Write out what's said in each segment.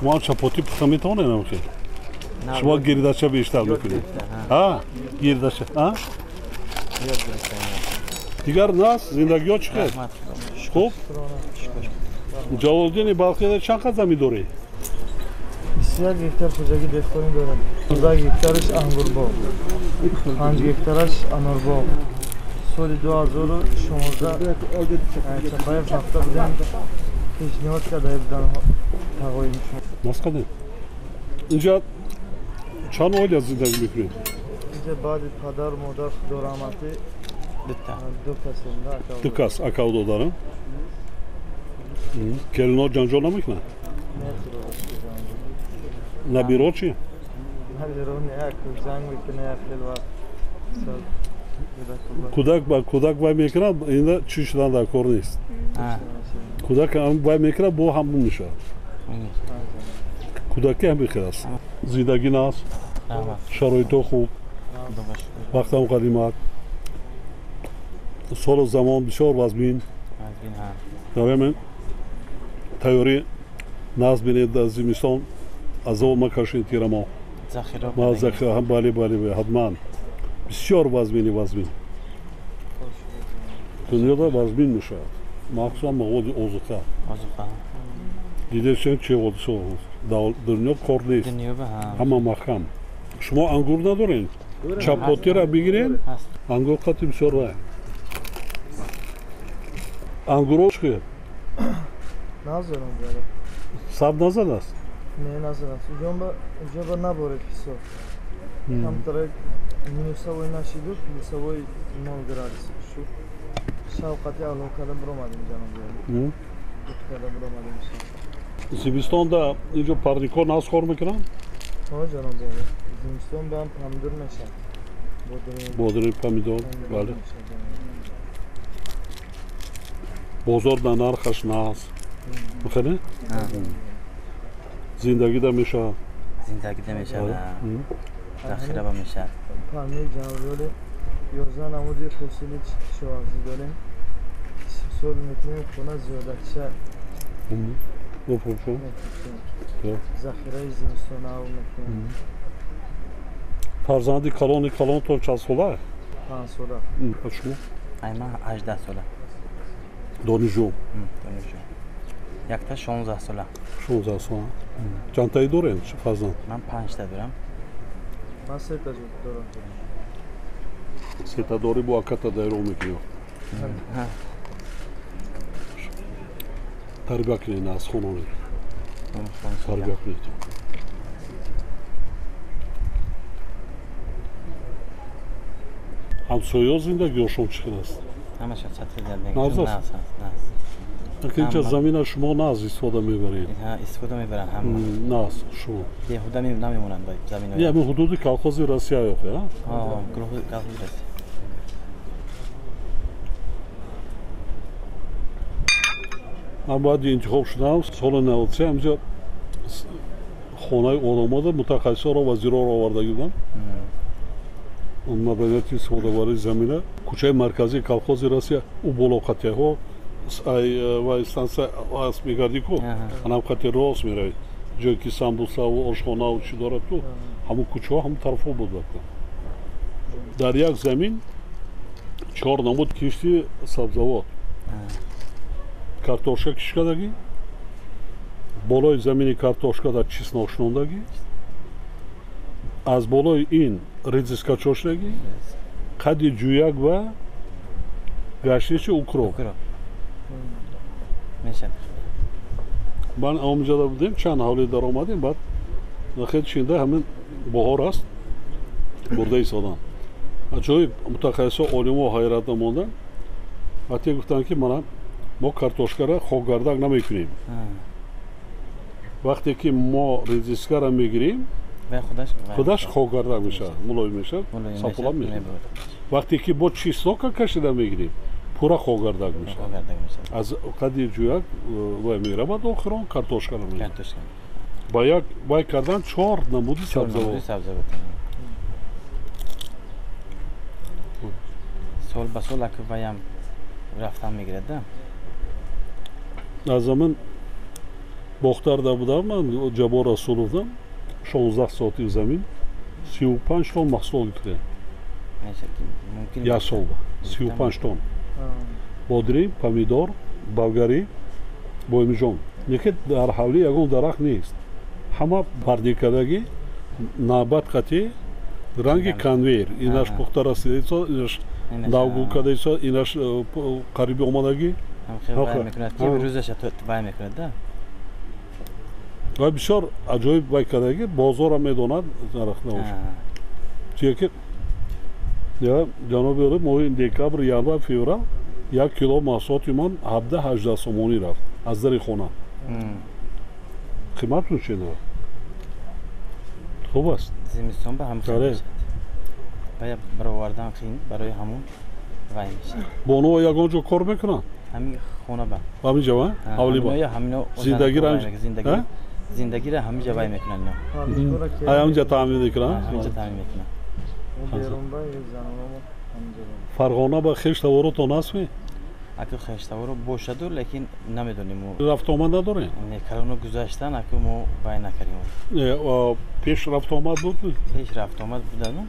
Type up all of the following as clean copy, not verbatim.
Шумо чапоти пухта метавонед намхел? Шумо гирдача бештар мекунед. Ҳа? Гирдача, ҳа? Дигар нас зиндагиҳо чӣ хел? Хуб? Ҷалолиддини Балхида чанд қад замин доред? 21 гектар хоҷагии деҳқонӣ дорем. 15 гектараш ангурбоғ, 5 гектараш анорбоғ. Соли 2016 Чапаев рафта будем, пешниҳод карда буданд тағоим шумо. Нас кардем. Инҷа чанд оила зиндагӣ мекунед? Инҷа баъди падару модар худо раҳматӣ ду касем. Ду кас акаву додарам? Келино ҷанҷол намекунанд? Набиро чӣ? Набиро як ҷанг мекунад як хел вақт. Кӯдак ба кӯдак вай мекунад, инда чӣ шудан дар кор нест. Кӯдак вай мекунад, бо ҳамун мешавад. Кӯдакӣ ҳам бехел аст. Зиндагӣ наст, шароитҳо хуб, вақтам қадимат, солу замон бисёр вазмин. Дарем тайёрӣ назм бинед, дар зимистон азоб макашед тирамо. Ма захира, бале, бале, ҳатман. Бисёр вазмини вазмин. Дунёда вазмин мешавад. Махсусан маводи озуқа. Дидед чӣ ҳодиса дар дунё кор нест. Ҳама маҳкам. Шумо ангур надоред? Чапотира бигиред? Ангур қати бисёр вай. Ангурҳо чӣ хел? Назорам бале. Саб назадааст? Не, назадааст. Уҷоба наборед ҳисоб. Камтарак минусовой нашиду, плюсовой 0 градус шуд. Шавқати алоқада биромадем ҷаноб. Буткада биромадем. Зимистонда инҷо парникҳо наз кор мекунанд? Ҳо ҷаноб, зимистон ба ҳам помидор мешавад. Бодиринг, помидор, бале. Бозор дар нархаш наз. Мехеле? Зиндагида мешавад. Зиндагида мешавад. Захира ба мешавад. Памир ҷанобиёли 11 намуди ҳосили кишоварзӣ дорем. Истиҳсол мекунем хона зиёдатша. Захираи зимистонав мекунем. Фарзанди калони калонтон чанд сола? 5 сола. Шумо? Ай ман 18 сола. Донишҷӯ? Донишҷӯ. Якта 16 сола. 16 сола. Чандтаи дорем фарзанд? Ман 5та дорам. Ман сета дорам. Сета дорӣ, бо аката дайро мекунӣ. Тарбия кунед аз хононед. Тарбия кунед. Ҳамсояҳо зиндагиҳошон чӣ хел аст? Ҳамаша чатри зиндагӣ. Наз аст? Инҷа замина шумо наз истифода мебаред. Истифода мебаранд ҳама. Наз шумо. Беҳуда намемонанд заминоя. Не, ҳамин ҳудуди колхози Россия ёхе, а? Ҳо, колхози Россия. Ман баъди интихоб шудам соли 93 ҳамҷа хонаи одамода мутахассисоро вазирҳоро оварда будам. Маданияти истифодабарии замина кӯчаи марказии колхози Россия ӯ боло қатияҳо ва станция аст мегардӣ ку, анам қати рост меравӣ, ҷое ки самбусаву ошхонаву чӣ дорад ку, ҳамун кӯчаҳо ҳамун тарафҳо буд. Дар як замин 4 намуд кишти сабзавот, картошка кишт кардагӣ, болои замини картошка дар чеснок шунондагӣ, аз болои ин редиска чошидагӣ, қади ҷӯяк ва гаштичи укроп. Ман омҷада будем, чанд ҳавлӣ даромадем, баъд хел чинда ҳамин баҳор аст, бурда истодам. Аҷоиб мутахассисо олимо ҳайрат намонданд. Вақте гуфтанд ки мана мо картошкаро хокгардак намекунем. Вақте ки мо редискаро мегирем, худаш хокгардак мешавад, мулоим мешавад, сафолат мешавад. Вақте ки бо чеснока кашида мегирем, пурра хокгардак мешавад. Аз қади ҷӯяк вай меравад, охирон картошкаро мегирад. Ба як вай кардан 4 намуди сабзавот. Сол ба сол аки ваям рафтан мегирад, да? Аз замин Бохтарда будам ман Ҷаббор Расуловда 16 сотих замин 35 тонн маҳсулот гирифтем. Як солба 35 тонн. Бодиринг, помидор, болгарӣ, боймиҷон. Лекин дар ҳавлӣ ягон дарахт нест. Ҳама бардикардагӣ навбат қатӣ ранги конвейер. Инаш пухта расидаисо, инаш навгул кардаисо, инаш қариби омадагӣ. Вай бисёр аҷоиб вай кардагӣ, бозорам медонад дарахт набошад. Чунки ҷаноби олӣ моҳи декабр, январ, феврал 1 кило маҳсулоти ман 17-18 сомонӣ рафт аз дари хона. Қимат чунин хуб аст. Зимистон ба ҳам мешавад. Бая баровардан қиин барои ҳамон вай мешавад. Бону ягон ҷо кор мекунанд? Ҳамин хона ба. Ҳамин ҷо, ҳавлӣ ба. Зиндагиро зиндагиро ҳамин ҷо вай мекунанд. Ҳамин ҷо таъмин мекунанд? Ҳамин ҷо таъмин мекунанд. Фарғона ба хештаворотон ҳастми? Аку хештаворо бошаду, лекин намедонем. Рафтуомад надорем? Не, калоно гузаштан, аку мо вай накардем. Пеш рафтуомад буд? Пеш рафтуомад будану.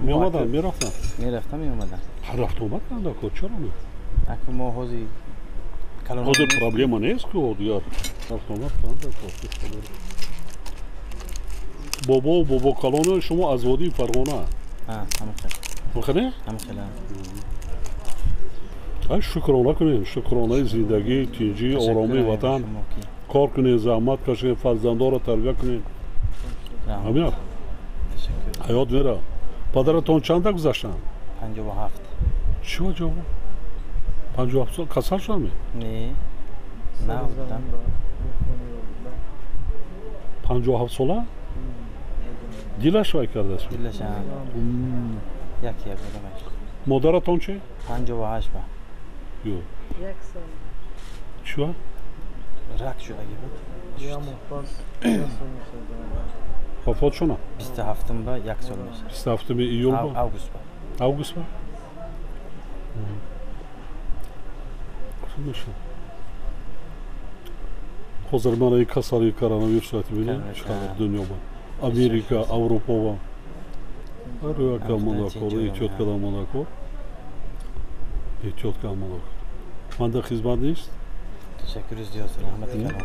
Меомаданд, мерафтанд? Мерафтанд, меомаданд. Рафтуомад карданд, аку чаро не? Аку мо ҳозир калоно ҳозир проблема нест ку дигар. Рафтуомад карданд, аку. Бобо бобо калоно шумо аз водии Фарғона? Ҳамин хел. Ҳамин Ҳамин хел. Шукрона кунем, шукронаи зиндагӣ, тинҷӣ, оромии ватан. Кор кунем, заҳмат кашем, фарзандонро тарбия кунем. Ҳамин ҳаёт мера. Падаратон чанда гузаштанд? 57. Чӣ ваҷо? 57 сол касал шудами? Не, набудам. 57 сола? Дилаш вай кардааст? Дилаш як як будамаш. Модаратон чӣ? 58 ба. Ё. Як сол. Чӣ? Рак шудагӣ буд. Вафот шуна? 27 ба як сол мешавад. 27 июл ба? Август ба. Август ба? Хуб мешавад. Ҳозир мана ин касалии коронавирус бинем, чӣ қадар дунё ба. Америка, Аврупо ба. Рӯяка монакор, эҳтиёт кардан монакор. Эҳтиёт кардан монакор. Ман дар хизмат нест? Ташаккури зиёд, раҳмати калон.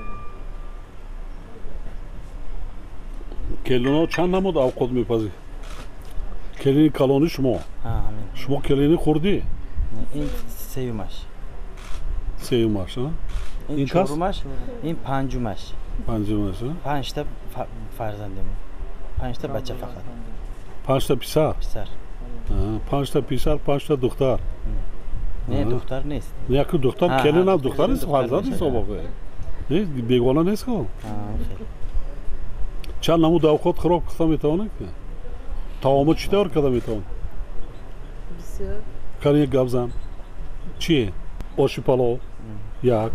Келино чанд намуд авқот мепазӣ? Келини калони шумо? Шумо келини хурдӣ? Ин сеюмаш. Сеюмаш, а? Ин чорумаш, ин панҷумаш. Панҷумаш, а? Панҷта фарзандем. Панҷта бача фақат. Панҷта писар? Писар. Панҷта писар, панҷта духтар. Не, духтар нест. Яку духтар, келинам духтар нест, фарзанд нест обоқе. Не, бегона нест ко? Чанд намуд авқот хӯрок пухта метавонед? Таомо чӣ тавр карда метавонед? Бисёр. Кани гап зан. Чӣ? Оши палов, як,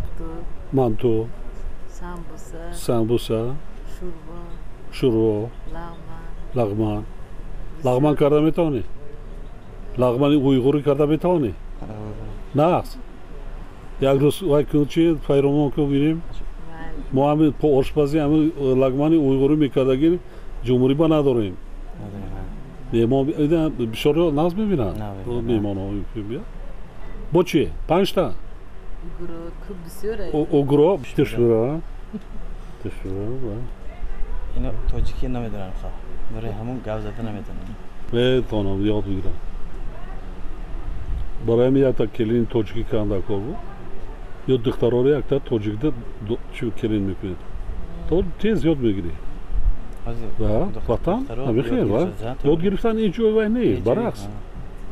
манту, самбуса, самбуса, шӯрбо, лағман. Лағман карда метавонӣ? Лағмани уйғурӣ карда метавонӣ? Нағз. Як рӯз вай кун чи файромон ку бинем. Мо ҳамин ошпазӣ ҳамин лагмани уйғурӣ мекардагӣ ҷумҳурӣ ба надорем. Меҳмон бисёриҳо нағз мебинанд. Меҳмонҳо. Бо чӣ? Панҷта? Угро, тишура. Тишура. Ино тоҷикӣ намедонам ха. Барои ҳамон гап зада наметавонам. Метавонам ёд бигирам. Барои ҳамин якта келини тоҷикӣ кардан кор буд. Ё духтароро якта тоҷикда чӣ келин мекунед. То тез ёд мегирӣ. Ватан? Ҳамин ва ёд гирифтан ин ҷой вай нест, баръакс.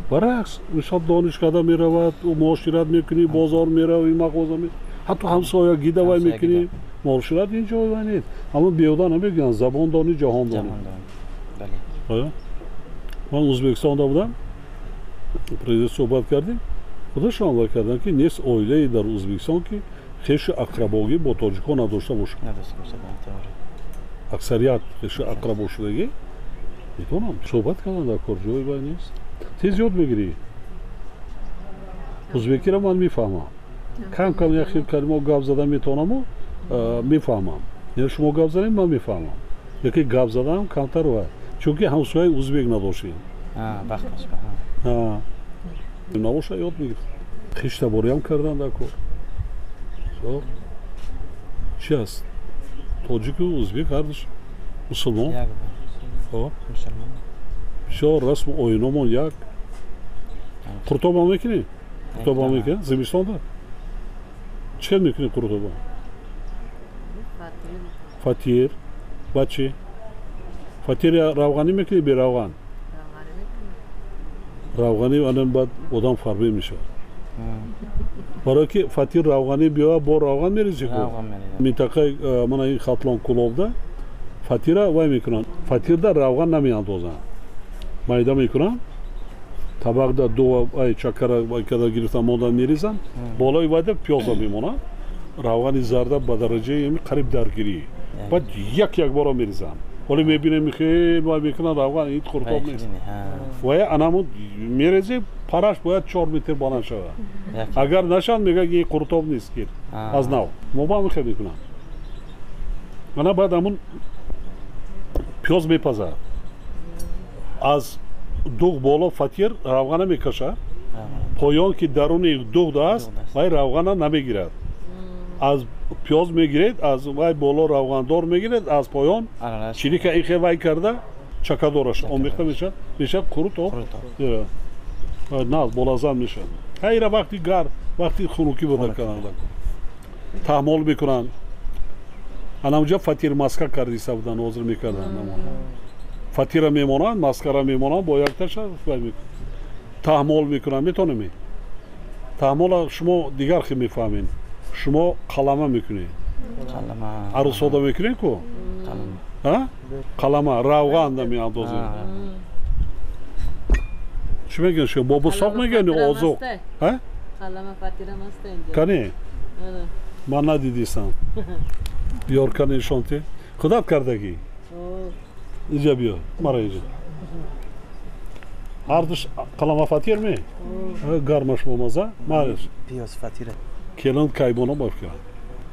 Баръакс, мисол донишкада меравад, муошират мекунӣ, бозор меравӣ, мағоза ҳатто ҳамсоягида вай мекунӣ. Муошират ин ҷой вай нест. Ҳамон беҳуда намегӯянд забондонӣ, ҷаҳондонӣ. Ман Ӯзбекистонда будам, президент суҳбат кардем, худашон вай карданд ки нест оилае дар Ӯзбекистон ки хешу ақрабогӣ бо тоҷикҳо надошта бошад. Аксарият хешу ақрабо шудагӣ метавонам суҳбат кардан дар кор ҷой вай нест. Тез ёд мегирӣ. Ӯзбекиро ман мефаҳмам. Кам кам як хел калимао гап зада метавонаму мефаҳмам. Я шумо гап занем, ман мефаҳмам. Яке гап заданам камтар ва. Чунки ҳамсояи узбек надоштем. Вақташ ба. Набоша ёд мегирифт. Хиштабориам кардан дар кор. Хоб. Чи аст? Тоҷику узбек ҳардуш мусулмон. Хоб. Бисёр расму оиномон як. Қуртоба мекунӣ? Қуртоба мекунӣ? Зимистонда? Чӣ хел мекунӣ қуртоба? Фатир. Баъд чӣ? Фатир равғанӣ мекунӣ беравған? Равғанӣ анам баъд одам фарбе мешавад. Барои ки фатир равғанӣ биёяд, бо равған мерезӣ ку. Минтақаи мана ин Хатлон Кулобда фатира вай мекунанд. Фатирда равған намеандозанд. Майда мекунанд. Табақда ду ай чакара када гирифта монда мерезанд. Болои вайда пиёза мемонад. Равғани зарда ба дараҷаи ами қариб даргирӣ. Баъд як бора мерезанд. Ҳоло мебинем хеле вай мекунанд равған ин қуртоб нест. Вая анамун мерезӣ параш бояд 4 метр баланд шавад. Агар нашавад мегӯяд ин қуртоб нест гир. Аз нав. Мо ба ҳамин хел мекунам. Ана баъд ҳамун пиёз мепазад. Аз дуғ боло фатир равғана мекашад. Поён ки даруни дуғ аст, вай равғана намегирад. Аз пиёз мегиред, аз вай боло равғандор мегиред, аз поён чирика ихе вай карда чакадораш омехта мешавад, мешавад қурутоб. На, болазан мешавад. Ҳайра вақти гарм, вақти хунукӣ буда кардан. Таҳмол мекунанд. Анамҷа фатир маска кардиса будан, ҳозир мекарданд. Фатира мемонанд, маскара мемонанд, бо якташа вай мекунанд. Таҳмол мекунанд, метонем? Таҳмола шумо дигар хел мефаҳмед. Шумо қалама мекунед. Арӯсода мекунед ку? Қалама, равған меандозед. Чӣ мегӯянд шумо? Бобурсоқ мегӯянд ё озуқ? Қалама фатира маста инҷо. Кани? Ман надидистам. Биёр кани нишонти. Худат кардагӣ? Инҷа биё, мара инҷа. Ҳардуш қалама фатир ме? Гармаш бомаза? Мареш. Пиёз фатира. Келин кайбона бошкан.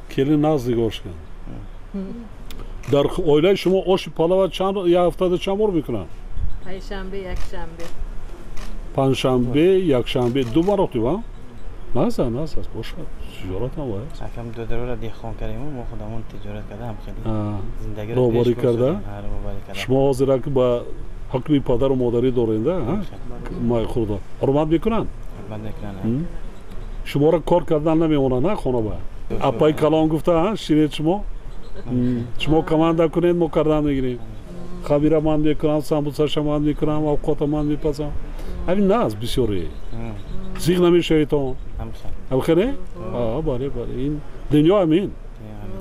Келин наз нигошкан. Дар оилаи шумо оши палава чанд як ҳафтада чанд бор мекунанд? Панҷшанбе, якшанбе. Панҷшанбе, якшанбе ду маротиба? Наза, наза, бошад. Тиҷоратам вай аст. Акам додарора деҳқон кардем, мо худамон тиҷорат карда ҳам хеле зиндагиро роҳбарӣ карда. Шумо ҳозир ки ба ҳукми падару модарӣ доред, ҳа? Май хурда. Ҳурмат мекунанд? Ҳурмат мекунанд. Шуморо кор кардан намемонанд, на хона ба? Апаи калон гуфта, ҳа, шинед шумо. Шумо команда кунед, мо кардан мегирем. Хабира ман мекунам, самбусаша ман мекунам, авқота ман мепазам. Ҳамин наз бисёре. Зиқ намешаведтон. Ҳамхеле? Бале, бале. Ин дунё ҳамин.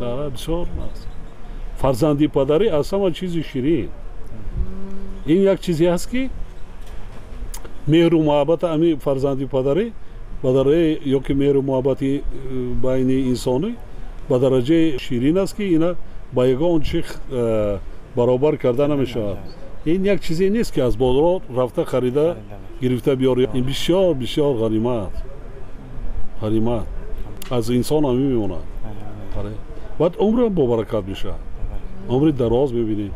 Бисёр наз. Фарзанди падарӣ аз ҳама чизи ширин. Ин як чизе ҳаст ки меҳру муҳаббата ҳамин фарзанди падарӣ ба дараҷаи ё ки меҳру муҳаббати байни инсонӣ ба дараҷаи ширин аст ки ина ба ягон чи баробар карда намешавад. Ин як чизе нест ки аз бозор рафта харида гирифта биёри. Ин бисёр бисёр ғанимат. Ғанимат. Аз инсон ҳамин мемонад. Баъд умрам бобаракат мешавад. Умри дароз мебинед.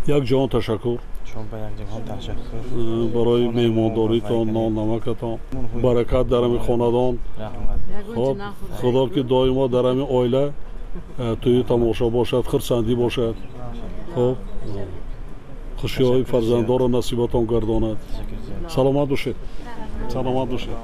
Як ҷаҳон ташаккур. Барои меҳмондоритон, нон намакатон, баракат дар ҳамин хонадон. Худо ки доимо дар ҳамин оила тӯю тамошо бошад, хурсандӣ бошад. Хуб, хушиҳои фарзандонро насибатон гардонад. Саломат бошед. Саломат бошед.